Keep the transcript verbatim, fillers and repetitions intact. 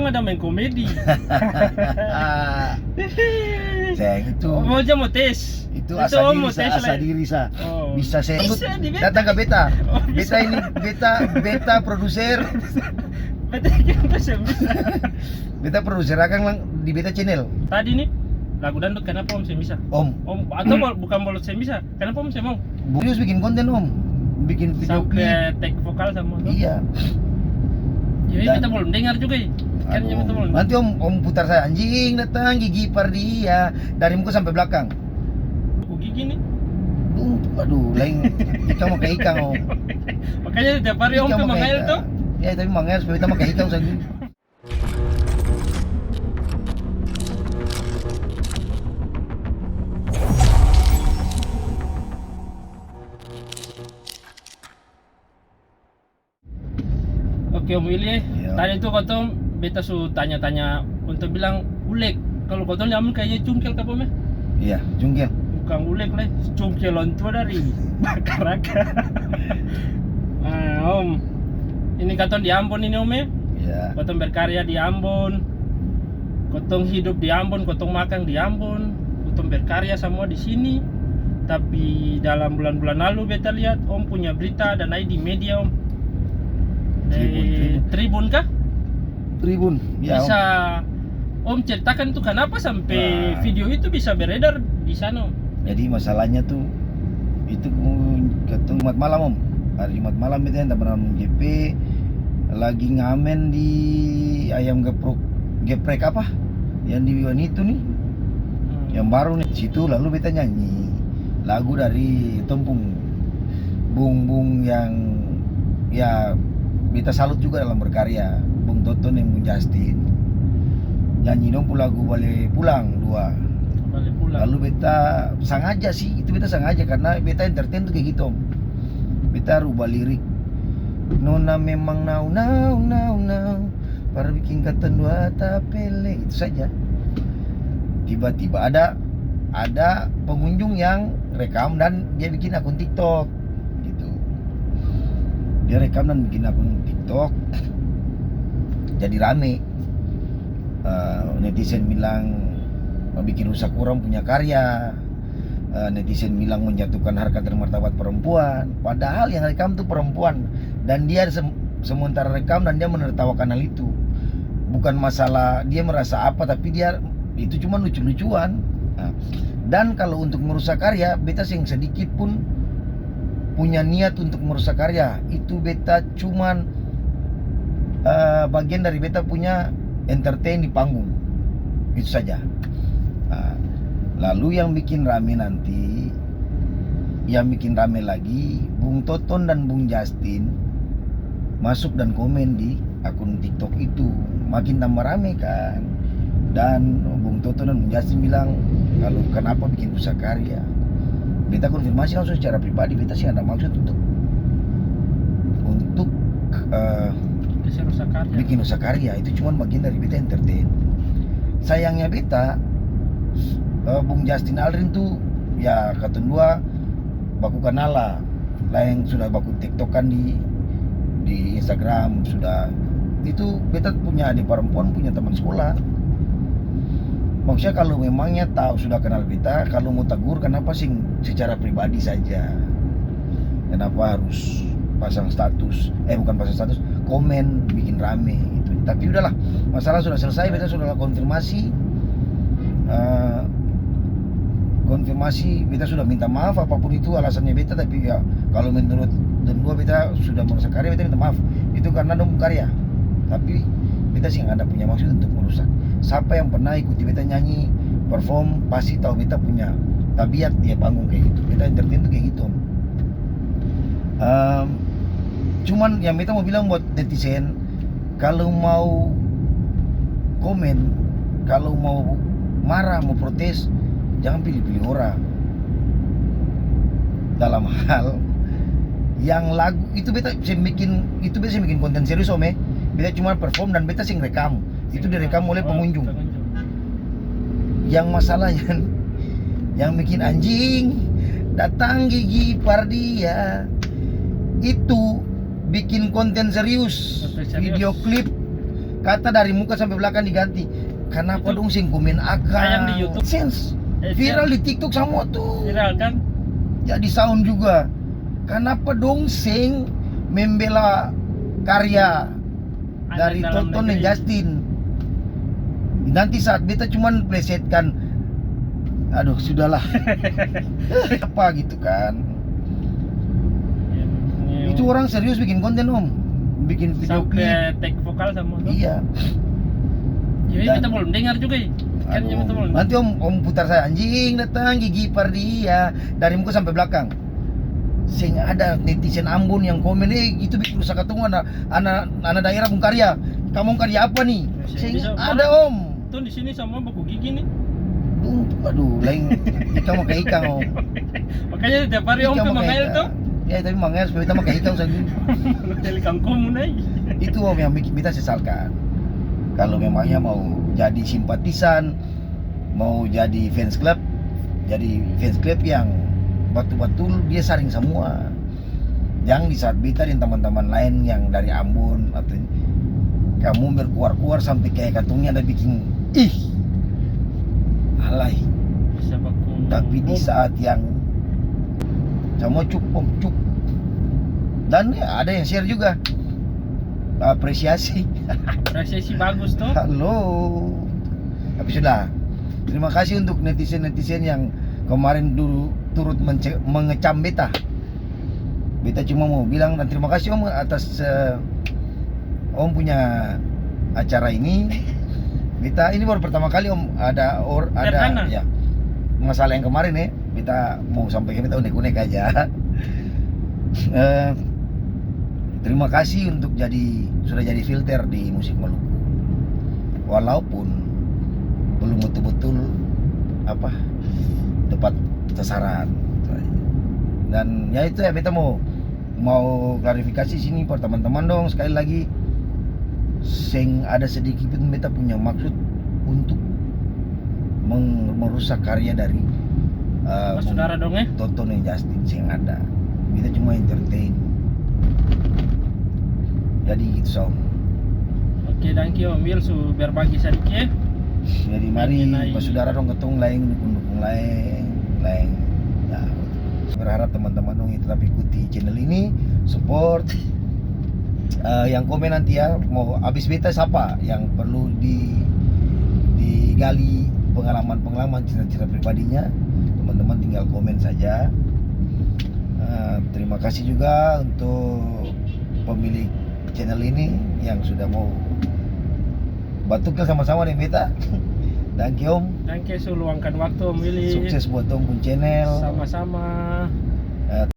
Ada main komedi. Sayang, itu. Oh, mau aja mau tes. Itu asa diri sa, asa diri sa. Oh. Bisa saya bisa di beta. Datang ke beta. Oh, bisa. Beta ini, beta, beta produser. Beta kira beta seng bisa. Beta produser akang lang di beta channel. Tadi nih, lagu dangdut kenapa Om seng bisa? Om. Om, atau bol-, bukan bolot seng bisa. Kenapa Om seng mau? Serius bikin konten, Om. Bikin video klip. Sampai take vokal sama Om? Iya. Jadi kita belum dengar juga, ya? Kan aduh, kita belum. Nanti Om, Om putar saya, "Anjing datang gigi par dia." Dari muka sampai belakang. Aku gigi nih. Duh, aduh, lain ikang makan ikang, Om. Makanya tiap hari Om tuh mangael tuh. Ya, tapi mangael supaya kita makan ikang saja. Oke, Om Willy, ya. Tadi tuh katong, beta su tanya-tanya untuk bilang ulek. Kalau katong di Ambon kayaknya cungkel, kapa, Om, ya? Iya, cungkel. Bukan ulek, le. Cungkel orang tua dari Bakaraka. Ah, Om. Ini katong di Ambon ini, Om, ya? Iya. Katong berkarya di Ambon. Katong hidup di Ambon, katong makang di Ambon. Katong berkarya samua di sini. Tapi dalam bulan-bulan lalu beta lihat Om punya berita ada naik di media, Om. Tribun, eh, Tribun. Tribun kah? Tribun, ya, Om. Bisa Om ceritakan tuh kanapa sampe video itu bisa beredar di sana, Om? Jadi masalahnya tuh, itu katong Jumat malam, Om. Hari Jumat malam itu yang teman J P lagi ngamen di ayam geprek, geprek apa? Yang di Wiwan itu nih. Hmm. Yang baru nih. Situ lalu beta nyanyi lagu dari tong pung bung-bung yang, ya, beta salut juga dalam berkarya, Bung Toto deng Bung Justin. Nyanyi dong pung lagu Bale Pulang dua. Bale Pulang. Lalu beta sangaja sih, itu beta sangaja karna beta entertain tuh kayak gitu, Om. Beta rubah lirik. Nona memang nau, nau, nau, nau. Par biking katong dua tapele, itu saja. Tiba-tiba ada, ada pengunjung yang rekam dan dia bikin akun TikTok, gitu. Dia rekam dan bikin akun TikTok, jadi rame. Eh, netizen bilang, "Bikin rusak orang punya karya." Eh, netizen bilang menjatuhkan harkat dan martabat perempuan, padahal yang rekam tuh perempuan, dan dia sem-, sementara rekam dan dia menertawakan hal itu. Bukan masalah dia merasa apa, tapi dia itu cuma lucu-lucuan. Nah, dan kalau untuk merusak karya, beta seng sedikit pun punya niat untuk merusak karya. Itu beta cuman, eh, bagian dari beta punya entertain di panggung. Itu saja. Nah, lalu yang bikin rame nanti, yang bikin rame lagi, Bung Toton dan Bung Justin masuk dan komen di akun TikTok itu. Makin tambah rame kan. Dan Bung Toton dan Bung Justin bilang, "Kalau kenapa bikin rusak karya?" Beta konfirmasi langsung secara pribadi, beta sih ada maksud untuk, untuk, eh, bikin rusak karya. Bikin rusak karya, itu cuman bagian dari beta entertain. Sayangnya beta, eh, Bung Justin Aldrin tuh, ya, katong dua baku kanal lah. Laeng sudah baku tektokan di, di Instagram, sudah. Itu beta punya adik perempuan, punya teman sekolah. Maksudnya, kalau memangnya tahu, sudah kenal beta, kalau mau tegur, kenapa sing secara pribadi saja? Kenapa harus pasang status, eh, bukan pasang status, komen, bikin rame gitu. Tapi udahlah, masalah sudah selesai, beta sudah konfirmasi, eh, konfirmasi, beta sudah minta maaf, apapun itu alasannya beta, tapi ya, kalau menurut dong dua, beta sudah merusak karya, beta minta maaf. Itu karena dong karya, tapi beta sih nggak ada punya maksud untuk merusak. Siapa yang pernah ikuti beta nyanyi, perform, pasti tahu beta punya tabiat dia panggung kayak gitu. Beta entertain tuh kayak gitu, Om. Em, cuman yang beta mau bilang buat netizen, kalau mau komen, kalau mau marah, mau protes, jangan pilih-pilih orang. Dalam hal yang lagu itu beta seng bikin, itu beta seng bikin konten serius, Om, eh. Beta cuma perform dan beta seng rekam. Itu direkam oleh pengunjung. Yang masalahnya, yang bikin anjing datang gigi par dia itu bikin konten serius, video klip Kata dari muka sampe blakang diganti. Kanapa dong seng komen akang? Tayang di YouTube. Sense. Eh, viral di TikTok samua tuh. Viral kan? Jadi sound juga. Kanapa dong seng membela karya dari Tonton deng Justin? Nanti saat beta cuman plesetkan, aduh, sudahlah. Apa gitu kan? Itu orang serius bikin konten, Om. Bikin video klip. Sampe take vokal sama tuh. Iya. Jadi beta belum dengar juga, ya. Kan beta belum. Nanti Om, Om putar saja, "Anjing datang gigi par dia." Dari muka sampe blakang. Seng ada netizen Ambon yang komen, "Eh, itu bikin rusak katong ana, ana, ana daerah pung karya. Kamong karya apa nih?" Seng ada, Om. Tong di sini sama baku gigi nih. Aduh, aduh, lain ikang makan ikang, Om. Makanya tiap hari Om pi mangael tuh. Ya, tapi mangael supaya beta makan ikang saja. Jadi kangkong mulai. Itu, Om, yang bikin beta sesalkan. Kalau memangnya mau jadi simpatisan, mau jadi fans club, jadi fans club yang batul-batul dia saring samua. Jang di saat beta deng tamang-tamang laeng yang dari Ambon atau ini, kamong berkuar-kuar sampe kaya katong ni ada biking, ih, alay. Tapi di saat yang samua cup, Om, cup. Dan ya, ada yang share juga. Apresiasi. Apresiasi bagus, toh. Halo. Tapi sudah. Terima kasih untuk netizen-netizen yang kemarin dulu turut mence-, mengecam beta. Beta cuma mau bilang dan terima kasih, Om, atas, eh, Om punya acara ini. Beta, ini baru pertama kali, Om, ada or-, ada, ya, masalah yang kemarin, ya. Beta mau sampaikan, beta unek-unek aja. Eh, terima kasih untuk jadi, sudah jadi filter di musik Maluku. Walaupun belum betul-betul, apa, tepat sasaran. Dan ya itu ya, beta mau, mau klarifikasi sini par teman-teman dong, sekali lagi, seng ada sedikit pun beta punya maksud untuk meng-, merusak karya dari, eh, Tonton deng Justin, seng ada. Beta cuma entertain. Jadi gitu, Som. Oke, danke Om Wil su berbagi sadiki. Jadi mari basudara dong, katong laeng dukung-dukung laeng, laeng. Ya, berharap teman-teman dong tetap ikuti channel ini, support. Eh, yang komen nanti ya, mau abis beta sapa yang perlu di, digali pengalaman-pengalaman, cerita-cerita pribadinya, teman-teman tinggal komen saja. Eh, terima kasih juga untuk pemilik channel ini yang sudah mau batukil sama-sama deng beta. Danke, Om. Danke su luangkan waktu, Om Willy. Sukses buat Om pung channel. Sama-sama. Eh,